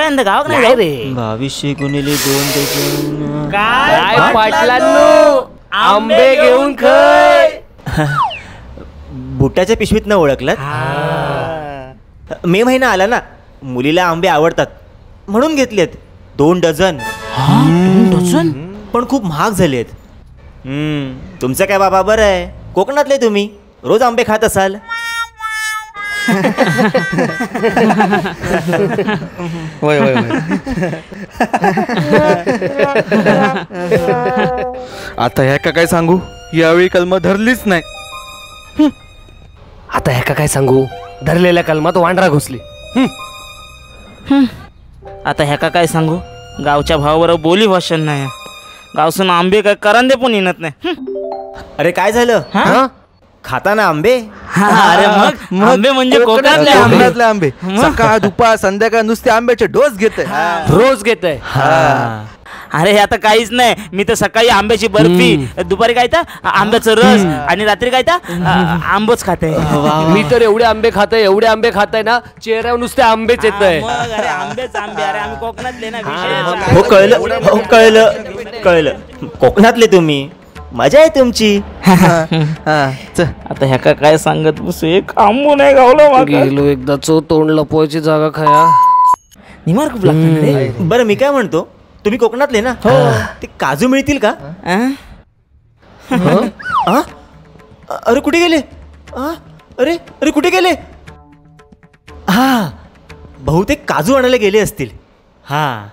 आणतं गावात नाही रे. 2200 गुणिले 2 काय पाटलांनो आंबे घेऊन खय. बुटाच्या पिशवीत न ओळखलं. मे महिना आला ना, मुलीला आंबे आवडतात म्हणून घेतलेत 2 डझन. 2 डझन पण खूप महाग झालेत. तुमचं काय बाबा बरं आहे, कोकणातले तुम्ही, रोज आंबे खात असाल. होय होय. आता ह्या का काय सांगू, यावेळी कलम धरलीच नाही. आता ह्या का काय सांगू, धरलेल्या कलमात वांढरा घुसली. आता ह्या का काय सांगू, गावच्या भावाबरोबर बोली भाषण नाही, गावसून आंबे काय करंदे पण येत नाही. अरे काय झालं, खाताना आंबे? अरे मग आंबे म्हणजे कोकणातले आंबे, आंबे सकाळ दुपार संध्याकाळ नुसते आंब्याचे डोस घेत, रोज घेत. अरे हे आता काहीच नाही, मी तर सकाळी आंब्याची बर्फी, दुपारी काय तर आंब्याचं रस, आणि रात्री काय तर आंबोच खाते. मी तर एवढे आंबे खाते, एवढे आंबे खाताय ना, चेहऱ्यावर नुसते आंबेच येत आहे. अरे आंबेच आंबे, अरे आम्ही कोकणातले ना. हो कळलं, हो कळलं कळलं, कोकणातले तुम्ही, मजा आहे तुमची. आता ह्या काय सांगत बसू, एक आंबो नाही गावलो. गेलो एकदाच तोंड लपवायची जागा खाया निमार खूप लागतं. बरं मी काय म्हणतो, तुम्ही कोकणातले ना, ते काजू मिळतील का? अरे कुठे गेले? अरे अरे कुठे गेले? हा बहुतेक काजू आणायला गेले असतील. हा